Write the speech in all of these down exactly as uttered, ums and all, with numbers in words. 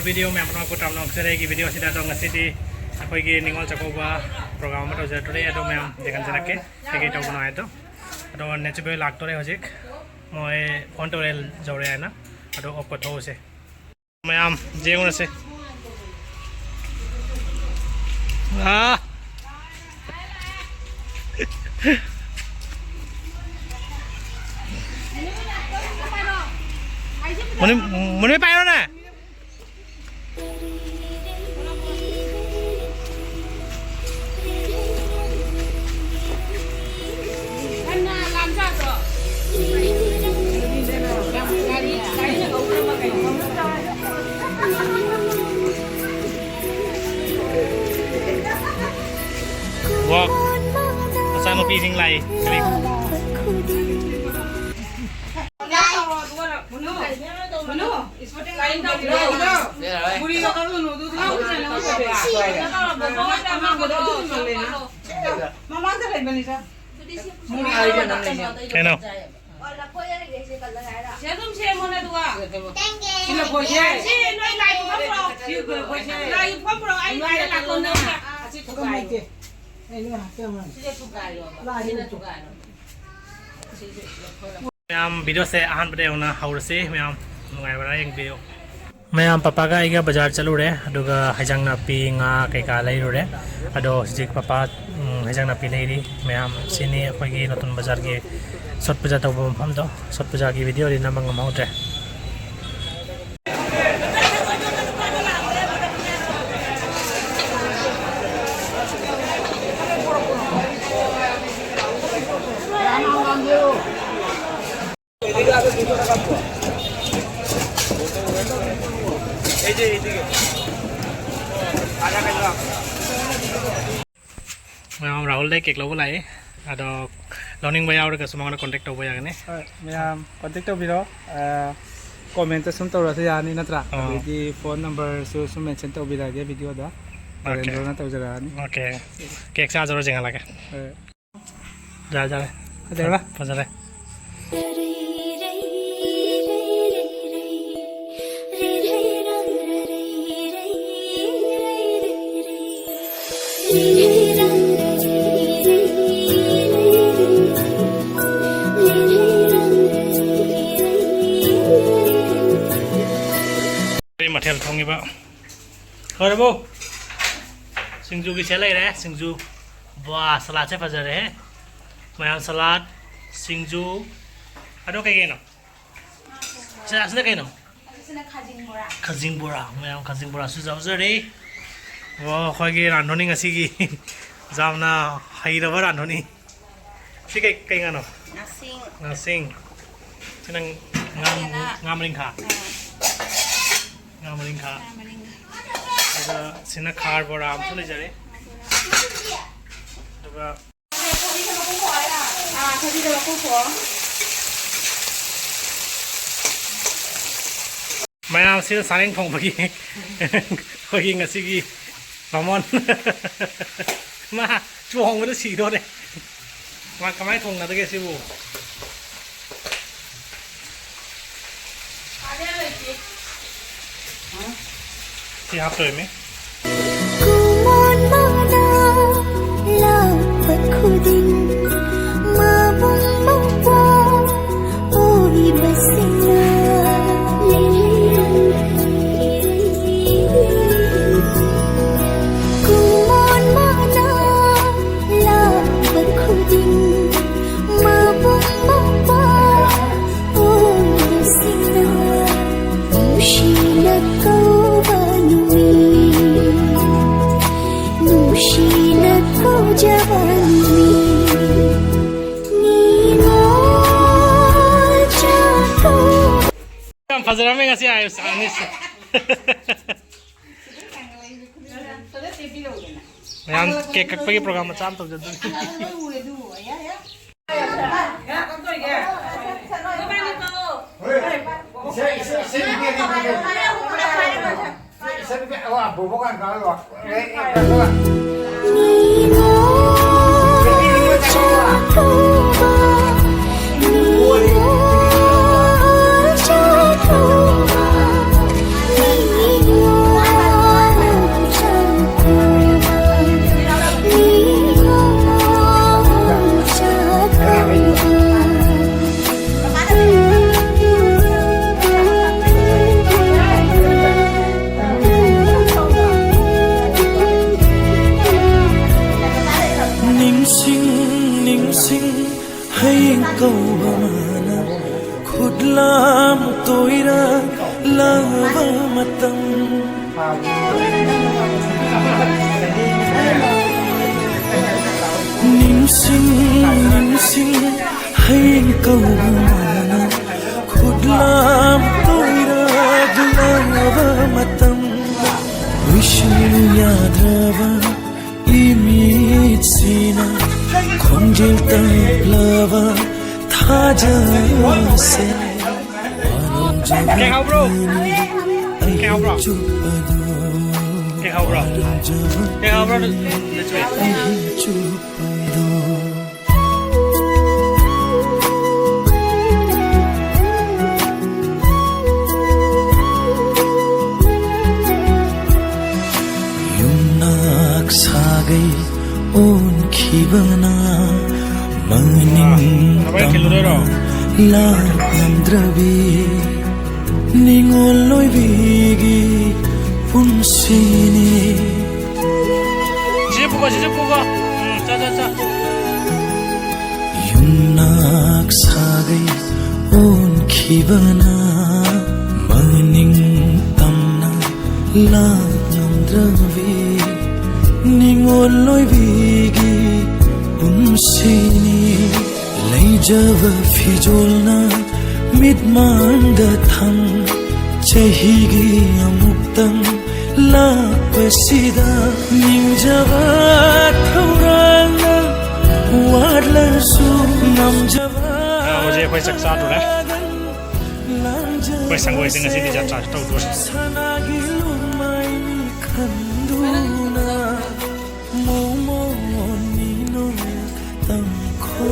Video ꯃꯌꯥꯝ ꯄꯨꯝꯅꯃꯛꯄꯨ ꯇꯔꯥꯝꯅ ꯑꯣꯛꯆꯔꯤ꯫ ꯑꯩꯒꯤ ꯚꯤꯗꯤꯑꯣ ꯑꯁꯤꯗ ꯑꯗꯣ ꯉꯁꯤꯗꯤ ꯑꯩꯈꯣꯏꯒꯤ ꯅꯤꯉꯣꯜ ꯆꯥꯛꯀꯧꯕ ꯄ꯭ꯔꯣꯒ꯭ꯔꯥꯝ ꯑꯃ ꯇꯧꯖꯔꯛꯇꯣꯔꯦ꯫ ꯑꯗꯣ ꯃꯌꯥꯝ ꯌꯦꯡꯍꯟꯖꯔꯛꯀꯦ ꯀꯩꯀꯩ ꯇꯧꯕꯅꯣ ꯍꯥꯏꯗꯣ꯫ ꯑꯗꯣ ꯅꯦꯆꯨꯕꯦꯜ ꯂꯥꯛꯇꯣꯔꯦ ꯍꯧꯖꯤꯛ꯫ ꯃꯣꯏ ꯐꯣꯟ ꯇꯧꯔꯦ, ꯌꯧꯔꯦ ꯍꯥꯏꯅ꯫ ꯑꯗꯣ ꯑꯣꯛꯄ ꯊꯣꯛꯎꯁꯦ꯫ ꯃꯌꯥꯝ ꯌꯦꯡꯉꯨꯔꯁꯦ꯫ ꯑꯥ꯫ ꯃꯅꯨꯡ, ꯃꯅꯨꯡ ꯄꯥꯏꯔꯣꯅꯦ꯫ ꯋꯥ, ꯃꯆꯥꯅꯨꯄꯤꯁꯤꯡ ꯂꯥꯛꯏ꯫ ꯀꯔꯤ? ꯀꯩꯅꯣ? ꯁꯤ ꯑꯗꯨꯝ ꯁꯦꯝꯃꯣꯅꯦ ꯑꯗꯨꯒ꯫ ꯁꯤ ꯂꯐꯣꯏꯁꯦ꯫ ꯁꯤ ꯅꯣꯏ ꯂꯥꯏ ꯌꯨꯝꯐꯝ ꯄꯨꯔꯛꯑꯣ꯫ ꯁꯤ ꯂꯐꯣꯏꯁꯦ꯫ ꯂꯥꯏ ꯌꯨꯝꯐꯝ ꯄꯨꯔꯛꯑꯣ꯫ ꯑꯩ ꯂꯥꯏꯗ ꯂꯥꯛꯄ ꯅꯪꯅ꯫ ꯑꯁꯤ ꯊꯨꯒꯥꯏꯔꯣ꯫ ꯁꯤꯁꯦ ꯊꯨꯒꯥꯏꯔꯣꯕ꯫ ꯁꯤꯅ ꯊꯨꯒꯥꯏꯔꯣ꯫ ꯁꯤꯁꯦ ꯂꯐꯣꯏ꯫ ꯃꯌꯥꯝ, ꯚꯤꯗꯤꯑꯣꯁꯦ ꯑꯍꯥꯟꯕꯗ ꯌꯧꯅ ꯍꯧꯔꯁꯤ꯫ ꯃꯌꯥꯝ ꯅꯨꯡꯉꯥꯏꯕ꯭ꯔꯥ ꯌꯦꯡꯕꯤꯌꯨ꯫ ꯃꯌꯥꯝ, ꯄꯄꯥꯒ ꯑꯩꯒ ꯕꯖꯥꯔ ꯆꯠꯂꯨꯔꯦ, ꯑꯗꯨꯒ ꯍꯩꯖꯥꯡ ꯅꯥꯄꯤ, ꯉꯥ ꯀꯩꯀꯥ ꯂꯩꯔꯨꯔꯦ꯫ ꯑꯗꯣ ꯍꯧꯖꯤꯛ ꯄꯄꯥ, ꯎꯝ, ꯍꯩꯖꯥꯡ ꯅꯥꯄꯤ ꯂꯩꯔꯤ꯫ ꯃꯌꯥꯝ, ꯁꯤꯅꯤ ꯑꯩꯈꯣꯏꯒꯤ ꯅꯇꯨꯟ ꯕꯖꯥꯔꯒꯤ ꯁꯣꯠ ꯄꯨꯖꯥ ꯇꯧꯕ ꯃꯐꯝꯗꯣ꯫ ꯁꯣꯠ ꯄꯨꯖꯥꯒꯤ ꯚꯤꯗꯤꯑꯣꯗꯤ ꯅꯝꯕ ꯉꯝꯍꯧꯗ꯭ꯔꯦ꯫ ꯃꯌꯥꯝ, ꯔꯥꯍꯨꯜꯗ ꯀꯦꯛ ꯂꯧꯕ ꯂꯥꯛꯏ꯫ ꯑꯗꯣ ꯂꯧꯅꯤꯡꯕ ꯌꯥꯎꯔꯒꯁꯨ ꯃꯉꯣꯟꯗ ꯀꯣꯟꯇꯦꯛ ꯇꯧꯕ ꯌꯥꯒꯅꯤ꯫ ꯍꯣꯏ, ꯃꯌꯥꯝ ꯀꯣꯟꯇꯦꯛ ꯇꯧꯕꯤꯔꯣ꯫ ꯑ, ꯀꯣꯃꯦꯟꯇ ꯁꯨꯝ ꯇꯧꯔꯁꯨ ꯌꯥꯅꯤ ꯅꯠꯇ꯭ꯔꯥ? ꯑꯥ꯫ ꯑꯗꯩꯗꯤ ꯐꯣꯟ ꯅꯝꯕꯔꯁꯨ ꯁꯨꯝ ꯃꯦꯟꯁꯟ ꯇꯧꯕꯤꯔꯛꯑꯒꯦ ꯚꯤꯗꯤꯑꯣꯗ꯫ ꯑꯣꯀꯦ꯫ ꯅꯔꯦꯟꯗ꯭ꯔꯣꯅ ꯇꯧꯖꯔꯛꯑꯅꯤ꯫ ꯑꯣꯀꯦ꯫ ꯀꯦꯛ ꯆꯥꯖꯔꯣ, ꯌꯦꯡꯍꯜꯂꯒꯦ꯫ ꯍꯣꯏ꯫ ꯌꯥꯔꯦ, ꯌꯥꯔꯦ꯫ ꯐꯖꯔꯕ? ꯐꯖꯔꯦ꯫ ꯃꯊꯦꯜ ꯊꯣꯡꯉꯤꯕ꯫ ꯂꯣꯏꯔꯕꯣ? ꯁꯤꯡꯖꯨꯒꯤ ꯁꯦ ꯂꯩꯔꯦ, ꯁꯤꯡꯖꯨ꯫ ꯋꯥ, ꯁꯂꯥꯠꯁꯦ ꯐꯖꯔꯦꯍꯦ꯫ ꯃꯌꯥꯝ ꯁꯂꯥꯠ, ꯁꯤꯡꯖꯨ, ꯑꯗꯣ ꯀꯩ ꯀꯩꯅꯣ? ꯁꯤ, ꯑꯁꯤꯅ ꯀꯩꯅꯣ? ꯑꯁꯤꯅ ꯈꯥꯖꯤꯡ ꯕꯣꯔꯥ꯫ ꯈꯥꯖꯤꯡ ꯕꯣꯔꯥ, ꯃꯌꯥꯝ ꯈꯥꯖꯤꯡ ꯕꯣꯔꯥꯁꯨ ꯌꯥꯎꯖꯔꯤ꯫ ꯑꯣ, ꯑꯩꯈꯣꯏꯒꯤ ꯔꯥꯟꯙꯣꯅꯤ ꯉꯁꯤꯒꯤ ꯌꯥꯝꯅ ꯍꯩꯔꯕ ꯔꯥꯟꯙꯣꯅꯤ꯫ ꯁꯤ ꯀꯩ, ꯀꯩ ꯉꯥꯅꯣ? ꯉꯥꯁꯤꯡ꯫ ꯉꯥꯁꯤꯡ꯫ ꯁꯤ ꯅꯪ ꯉꯥ, ꯉꯥ ꯃꯔꯤꯡꯈꯥ? ꯑꯥ꯫ ꯉꯥ ꯃꯔꯤꯡꯈꯥ꯫ ꯉꯥ ꯃꯔꯤꯡꯈꯥ꯫ ꯑꯗꯨꯒ ꯁꯤꯅ ꯈꯥꯔ ꯕꯣꯔꯥ ꯑꯃꯁꯨ ꯂꯩꯖꯔꯦ꯫ ꯑꯗꯨꯒ ꯑꯥ, ꯊꯕꯤꯗ ꯃꯀꯨ ꯈꯣꯛꯑꯣ꯫ ꯃꯌꯥꯝꯁꯤꯅ ꯁꯥꯔꯦꯡ ꯊꯣꯡꯕꯒꯤ ꯑꯩꯈꯣꯏꯒꯤ ꯉꯁꯤꯒꯤ ꯕꯥꯃꯣꯟ꯫ ꯃꯥ ꯆꯣꯡꯕꯗ ꯁꯤꯗꯣꯔꯦ꯫ ꯃꯥ ꯀꯃꯥꯏꯅ ꯊꯣꯡꯅꯗꯒꯦ ꯁꯤꯕꯨ? ꯁꯤ ꯍꯥꯞꯇꯣꯏꯃꯤ꯫ ꯀꯨꯃꯣꯟ ꯃꯅꯥ ꯂꯥꯛꯄ ꯈꯨꯗꯤꯡ ꯃꯕꯨꯡ ꯃꯧꯄ꯭ꯋꯥ ꯑꯣꯏꯕꯁꯤꯡꯅ ꯂꯤꯔꯤ꯫ ꯀꯨꯃꯣꯟ ꯃꯅꯥ ꯂꯥꯛꯄ ꯈꯨꯗꯤꯡ ꯃꯕꯨꯡ ꯃꯧꯄ꯭ꯋꯥ ꯑꯣꯏꯕꯁꯤꯡꯅ ꯅꯨꯡꯁꯤꯅ ꯀꯧꯕ ꯅꯨꯃꯤꯠ, ꯅꯨꯡꯁꯤꯅ ꯀꯧꯖꯕ ꯅꯨꯃꯤꯠ, ꯅꯤꯉꯣꯜ ꯆꯥꯛꯀꯧꯕ꯫ ꯌꯥꯝ ꯐꯖꯔꯝꯃꯦ ꯉꯁꯤ ꯑꯥꯌꯨꯁ ꯑꯅꯤꯁꯦ꯫ ꯃꯌꯥꯝ ꯀꯦꯛ ꯀꯛꯄꯒꯤ ꯄ꯭ꯔꯣꯒ꯭ꯔꯥꯝ ꯃꯆꯥ ꯑꯃ ꯇꯧꯖꯗꯣꯏꯅꯤ꯫ ꯇꯝ꯫ ꯅꯤꯡꯁꯤꯡ, ꯅꯤꯡꯁꯤꯡ, ꯍꯌꯦꯡ ꯀꯧꯕ ꯃꯥꯅ ꯈꯨꯠꯂꯥꯝ ꯇꯣꯏꯔꯛꯂꯕ ꯃꯇꯝ꯫ ꯂꯣꯏꯁꯤꯜꯂꯨ ꯌꯥꯗ꯭ꯔꯕ ꯏꯃꯤꯠꯁꯤꯅ ꯈꯣꯟꯖꯦꯜ ꯇꯞꯂꯕ ꯊꯥꯖꯁꯦ꯫ ꯀꯩ ꯍꯥꯎꯕ꯭ꯔꯣ? ꯀꯩ ꯍꯥꯎꯕ꯭ꯔꯣ? ꯀꯩ ꯍꯥꯎꯕ꯭ꯔꯣ? ꯀꯩ ꯍꯥꯎꯕ꯭ꯔꯣ, ꯅꯆꯣꯏ? ꯌꯨꯝꯅꯥꯛ ꯁꯥꯒꯩ ꯑꯣꯟꯈꯤꯕꯅ ꯃꯅꯤꯡ ꯇꯝꯅ ꯂꯥꯛꯂꯝꯗ꯭ꯔꯕꯤ ꯅꯤꯉꯣꯜ ꯑꯣꯏꯕꯤꯒꯤ ꯄꯨꯟꯁꯤꯅꯤ꯫ ꯁꯤꯁꯦ ꯄꯨꯀꯣ, ꯁꯤꯁꯦ ꯄꯨꯀꯣ꯫ ꯎꯝ, ꯆꯥ, ꯆꯥ, ꯆꯥ꯫ ꯌꯨꯝꯅꯥꯛ ꯁꯥꯒꯩ ꯑꯣꯟꯈꯤꯕꯅ ꯃꯅꯤꯡ ꯇꯝꯅ ꯂꯥꯛꯂꯝꯗ꯭ꯔꯕꯤ ꯅꯤꯉꯣꯜ ꯑꯣꯏꯕꯤꯒꯤ ꯄꯨꯟꯁꯤꯅꯤ꯫ ꯂꯩꯖꯕ ꯐꯤꯖꯣꯜꯅ ꯃꯤꯠꯃꯥꯡꯗ ꯊꯝ ꯆꯍꯤꯒꯤ ꯑꯃꯨꯛꯇꯪ ꯂꯥꯛꯄꯁꯤꯗ ꯅꯤꯡꯖꯕ ꯊꯧꯔꯥꯡꯅ ꯋꯥꯠꯂꯁꯨ ꯉꯝꯖꯕ꯫ ꯑ, ꯍꯧꯖꯤꯛ ꯑꯩꯈꯣꯏ ꯆꯥꯛ ꯆꯥꯗꯣꯔꯦ꯫ ꯑꯩꯈꯣꯏ ꯁꯪꯒꯣꯏꯁꯦ ꯉꯁꯤꯗꯤ ꯖꯥꯇ꯭ꯔꯥꯁꯨ ꯇꯧꯗꯣꯔꯦ꯫ ꯁꯅꯥꯒꯤ ꯂꯨꯃꯥꯏꯅꯤ ꯈꯟꯗꯨꯅ ꯃꯣꯃꯣꯟ ꯃꯤꯅꯣ ꯇꯝꯈꯣ꯫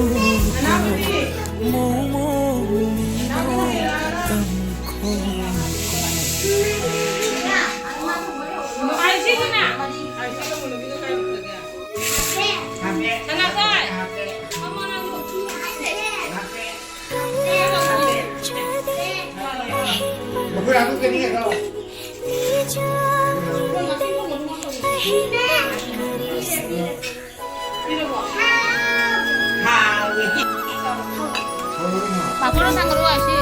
ꯃꯣꯃꯣꯟ ꯃꯤꯅꯣ ꯇꯝꯈꯣ꯫ ꯄꯥꯐꯣꯔ ꯑꯃ ꯊꯥꯡꯒꯠꯂꯛꯑꯣ, ꯑꯁꯤ꯫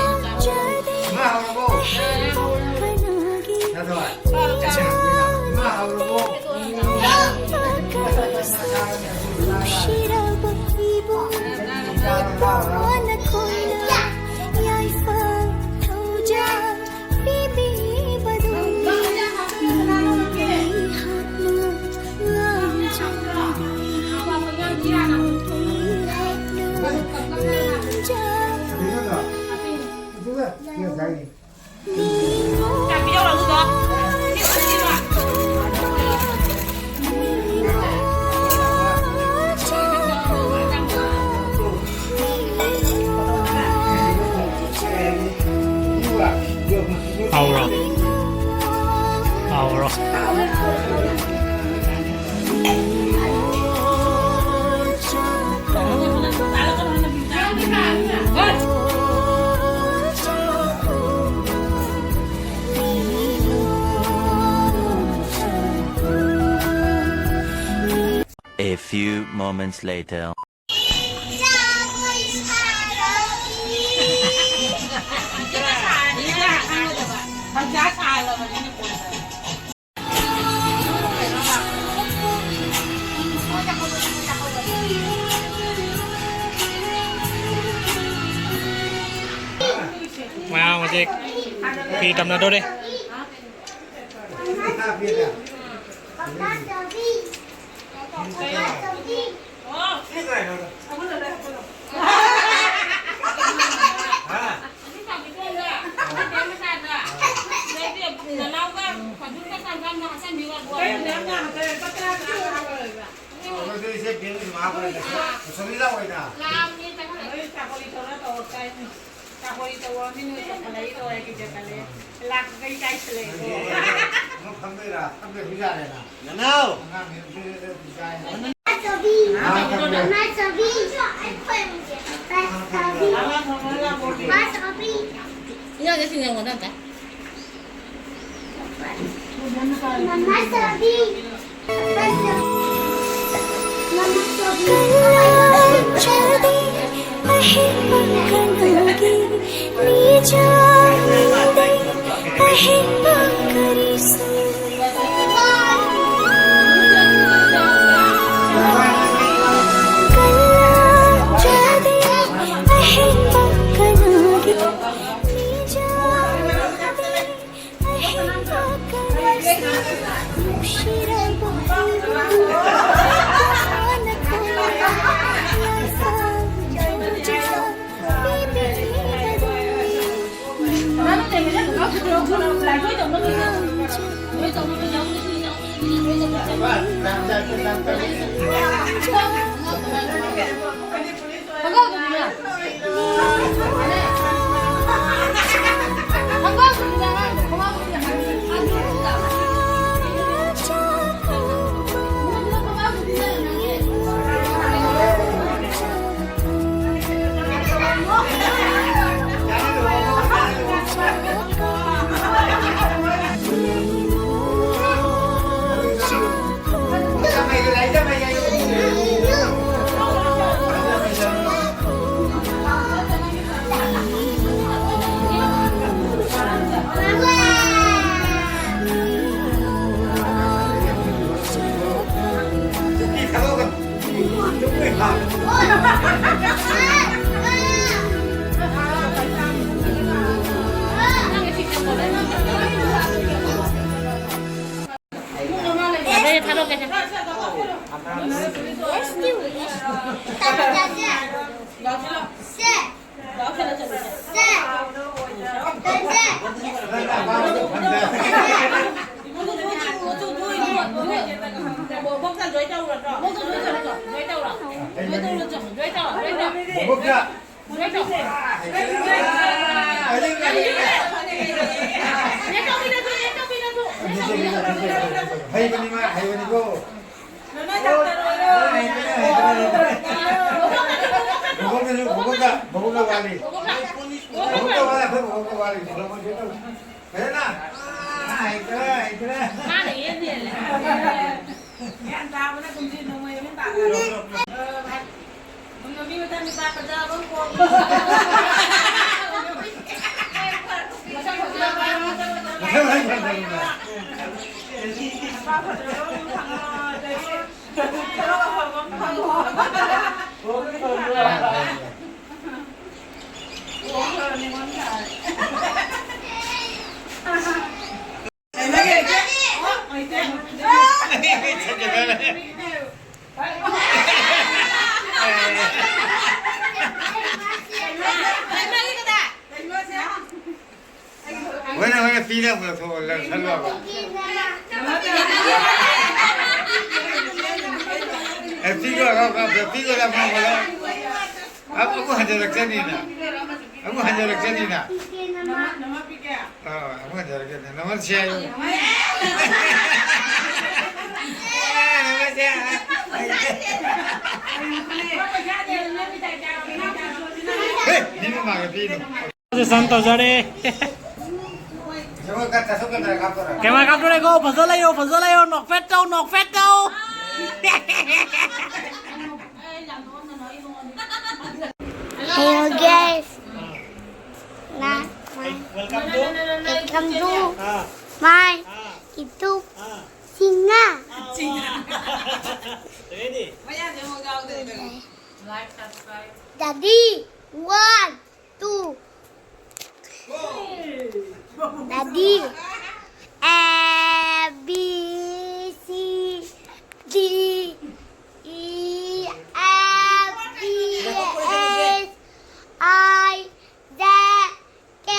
Aura. Aura. A few moments later. ꯃꯌꯥꯝ ꯍꯧꯖꯤꯛ ꯐꯤ ꯇꯝꯅꯗꯣꯔꯦ꯫ ꯆꯥꯛ ꯍꯣꯏ ꯇꯧꯔ ꯇꯧꯔ ꯀꯥꯏꯅꯤ꯫ ꯆꯥꯛ ꯍꯣꯏ ꯇꯧꯔ ꯃꯤ ꯅꯣꯏ ꯇꯧꯈꯠꯂꯛꯏꯗꯣ ꯑꯩ ꯀꯤꯖꯈꯠꯂꯛꯑꯦ꯫ ꯂꯥꯛꯄꯒ ꯏꯀꯥꯏꯁꯜꯂꯛꯑꯦꯀꯣ꯫ ꯅꯪ ꯐꯝꯗꯣꯏꯔꯥ? ꯐꯝꯗꯣꯏ ꯍꯧꯖꯤꯛ ꯌꯥꯔꯦꯅ꯫ ꯅꯅꯥꯎ! ꯑꯉꯥꯡ ꯃꯌꯥꯝꯁꯦ ꯏꯀꯥꯏ꯫ ꯃꯃꯥ ꯆꯥꯕꯤ! ꯃꯃꯥ ꯆꯥꯕꯤ! ꯃꯃꯥ ꯆꯥꯕꯤ! ꯃꯃꯥ ꯆꯥꯕꯤ! ꯑꯍꯦꯟꯕ ꯀꯔꯤꯁꯨ ꯀꯜꯂꯛꯇ꯭ꯔꯗꯤ ꯑꯍꯦꯟꯕ ꯀꯅꯥꯒꯤ ꯃꯤꯖꯥꯗꯤ ꯑꯍꯦꯟꯕ ꯀꯔꯤꯁꯨ ꯅꯨꯡꯁꯤꯔꯕ ꯑꯩꯕꯨ ꯃꯥꯅ ꯀꯣꯟꯅ ꯌꯥꯏꯐ ꯄꯤꯕꯤꯕꯗꯨꯅꯤ꯫ ꯍꯩꯕꯅꯤ ꯃꯥ, ꯍꯩꯕꯅꯤꯀꯣ꯫ ꯍꯩꯕꯅꯤ, ꯍꯩꯕꯅꯤ, ꯍꯩꯕꯅꯤ꯫ ꯃꯕꯣꯛꯅꯁꯨ, ꯃꯕꯣꯛꯅ, ꯃꯕꯣꯛꯅ ꯋꯥꯠꯂꯤ꯫ ꯃꯕꯣꯛꯅ ꯋꯥꯠꯂꯤ, ꯑꯩꯈꯣꯏ ꯃꯕꯣꯛꯅ ꯋꯥꯠꯂꯤ꯫ ꯐꯖꯅ꯫ ꯑꯥ, ꯍꯩꯈ꯭ꯔꯦ, ꯍꯩꯈ꯭ꯔꯦ꯫ ꯃꯥꯅ ꯏꯍꯦꯟ ꯍꯦꯜꯂꯦ꯫ ꯒ꯭ꯌꯥꯟ ꯇꯥꯕꯅ ꯀꯨꯝꯁꯤ ꯅꯣꯡꯃꯩ ꯑꯃ ꯇꯥꯔꯦ꯫ ꯃꯤ ꯃꯊꯪ ꯃꯤ ꯇꯥꯛꯄꯗ ꯑꯗꯨꯝ ꯀꯣꯛ꯫ ꯃꯊꯪ ꯃꯊꯪ꯫ Bueno, bueno, pide, pues, por la salud. El pico, el pico, la mano, ¿no? Ah, ¿cómo se llama la canina? ¿Cómo se llama la canina? Ah, ¿cómo se llama la canina? No me sé. Eh, ni me mames, pino. Santo Jare. Camera capture ko, fazal ayo, fazal ayo, nok fetto, nok fetto. Hello guys. Nah, my, welcome to, welcome to, ah, my, ah, YouTube, ah, Singa. Ready? Daddy, one, two. Daddy. A, B, C, D, E, F, G, H, I, Z, K,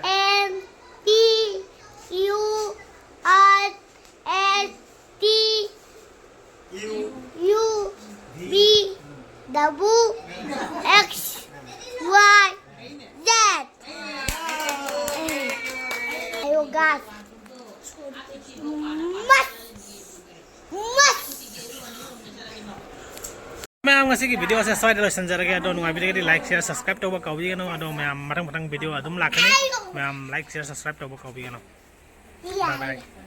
M, P, U, R, S, T, U, V, W, X, Y, Z. Ayo, guys. Mas. Mas. ꯃꯌꯥꯝ, ꯉꯁꯤꯒꯤ video ꯑꯁꯦ ꯁ꯭ꯋꯥꯏꯗ ꯂꯣꯏꯁꯤꯟꯖꯔꯒꯦ꯫ ꯑꯗꯣ ꯅꯨꯡꯉꯥꯏꯕꯤꯔꯒꯗꯤ like, share, subscribe ꯇꯧꯕ ꯀꯥꯎꯕꯤꯒꯅꯨ꯫ ꯑꯗꯣ ꯃꯌꯥꯝ, ꯃꯊꯪ ꯃꯊꯪ video ꯑꯗꯨꯝ ꯂꯥꯛꯀꯅꯤ꯫ ꯃꯌꯥꯝ, like, share, subscribe ꯇꯧꯕ ꯀꯥꯎꯕꯤꯒꯅꯨ꯫ Bye bye.